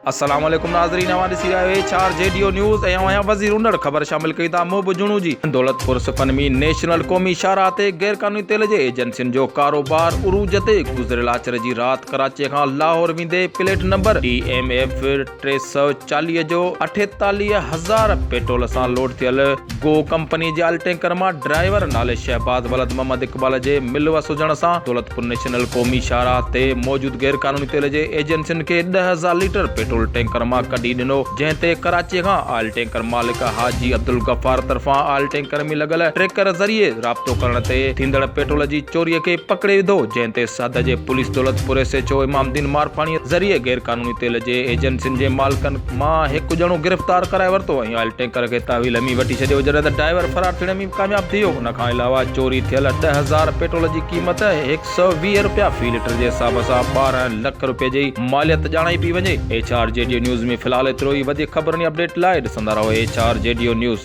السلام عليڪم ناظرين اوهان ڏسي رهيا آهيو H R G D O news ۽ آئون آهيان وزير انڙ خبر شامل ڪئي ٿا موب جوڻو جي دولتپور صفن ۾ نيشنل قومي شاهراهه تي غير قانوني تيل جي ايجنسين جو ڪاروبار عروج تي گذريل آچر جي رات ڪراچي کان لاهور ويندي plate number D M F 340 جو 48000 پيٽرول سان لوڊ ٿيل گو ڪمپني جي آئل ٽينڪر مان ڊرائيور نالي شهباز ولد محمد اقبال جي ملوث هجڻ سان دولتپور نيشنل قومي شاهراهه تي موجود غيرقانوني تيل جي ايجنسين کي 10,000 ليٽر پيٽرول ٽينڪر مان ڪڍي ڏنو جنهن تي ڪراچي کان آئل ٽينڪر مالڪ حاجي عبدالغفار طرفان آئل ٽينڪر ۾ لڳل ٽريڪر ذريعي رابطو ڪرڻ تي ٿيندڙ پيٽرول جي چوري کي پڪڙي وڌو جنهن تي سرحد جي police Daulatpur S H O Imam Uddin Marfani ذريعي غيرقانوني تيل جي ايجنسين جي مالڪن مان هڪ ڄڻو گرفتار ڪرائي ورتو ۽ آئل ٽينڪر کي تحويل ۾ وٺي ڇڏيو جڏهن ته ڊرائيور فرار ٿيڻ ۾ ڪامياب ٿي ويو ان کان علاوه چوري ٿيل 10,000 پيٽرول جي قيمت 120 رپيا في ليٽر جي حساب سان 12 لک رپئي جي ماليت ڄاڻائي پئي وڃي H R G D news ۾ في الحال ايترو ئي وڌيڪ خبرن ۽ اپڊيٽ لاء ڏسندا رهو H R G D news.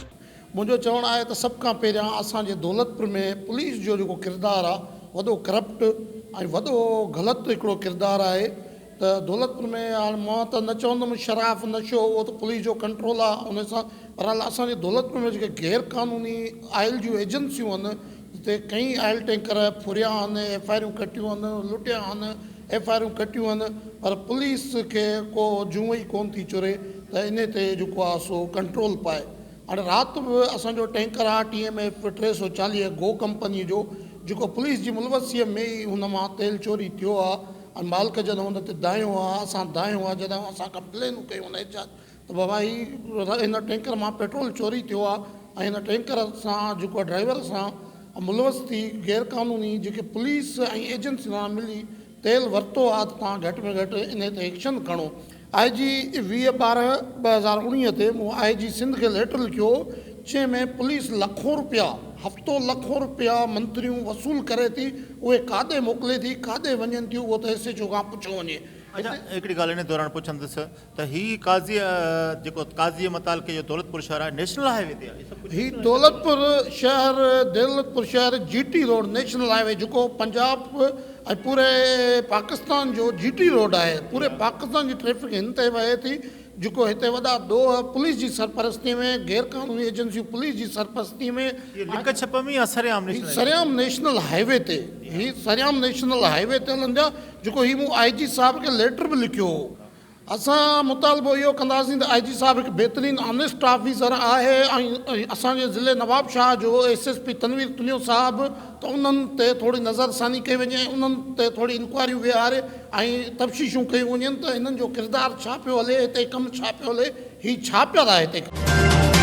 منهنجو چوڻ آهي ته سڀ کان پهريان اسان جي دولتپور ۾ پوليس جو جيڪو ڪردار آ وڏو ڪرپٽ ۽ وڏو غلط هڪڙو ڪردار آهي ته دولتپور ۾ هاڻ مان ته نه چوندم شراف نشو اهو ته پوليس جو ڪنٽرول آ ان سان بهرحال اسان جي دولتپور ۾ جيڪي غير قانوني آئل جون ايجنسيون آهن جتي ڪئين آئل ٽينڪر ڦريا آهن ايف I آرون ڪٽيون آهن لٽيا آهن ايف I آرون ڪٽيون آهن پر پوليس کي ڪو جونء ئي ڪون ٿي چري ته انهي تي جيڪو آ سو ڪنٽرول پائي. هاڻي رات به اسان جو ٽينڪر آ ٽي ايم ايف 340 گو ڪمپني جو جيڪو پوليس جي ملوثيء ۾ ئي هن مان تيل چوري ٿيو آ ۽ مالڪ جڏهن ان تي دانهيو آ اسان دانهيو آ جڏهن اسان ڪمپلينون ڪيون ان ايچ آر ته بابا هي هن ٽينڪر مان پيٽرول چوري ٿيو آ ۽ هن ٽينڪر سان جيڪو ڊرائيور سان ملوث ٿي غير قانوني جيڪي پوليس ۽ ايجنسين سان ملي تيل ورتو آ ته توهان گهٽ ۾ گهٽ انهي تي ايڪشن کڻو. آء جي 20 ٻارهن 2019 تي مون آء جي سنڌ کي ليٽر لکيو هو جنهن ۾ پوليس لکون روپيا هفتو لکون روپيا منتريون وصول ڪري ٿي اهي ڪاڏي موڪلي ٿي ڪاڏي وڃن ٿيون اهو ته ايس ايڇ او کان پڇيو وڃي. اڇا هڪڙي ڳالهه انهي دوران پڇندس ته هي قاضي جيڪو قاضي متعلقي جو دولتپور شهر آهي نيشنل هاء وي تي آهي سڀ هي دولتپور شهر دولتپور شهر G T road national highway جيڪو پنجاب ۽ پوري پاڪستان جو جي ٽي روڊ آهي پوري پاڪستان جي ٽريفڪ هن تي وهي ٿي جيڪو هتي وڏا ڏوهه پوليس جي سرپرستي ۾ غير قانوني ايجنسيون پوليس جي سرپرستي ۾ هي لڪ ڇپ ۾ يا سرعام نيشنل سرعام نيشنل هاء وي تي هي سرعام نيشنل هاء وي تي هلن ٿا جيڪو هي مون آء جي صاحب کي ليٽر به لکيو هو اسان مطالبو اهو ڪنداسين ته آء جي صاحب هڪ بهترين آنيسٽ آفيسر آهي ۽ اسان جي ضلعي نوابشاهه جو S S P Tanveer Tunio صاحب ته انهن تي ٿوري نظر ثاني ڪئي وڃي ۽ انهن تي ٿوري انڪوائريون ويهاري ۽ تفتيشون ڪيون وڃن ته هنن جو ڪردار ڇا پيو هلي هتي ڪم ڇا پيو هلي هي ڇا پيا ٿا هتي ڪن.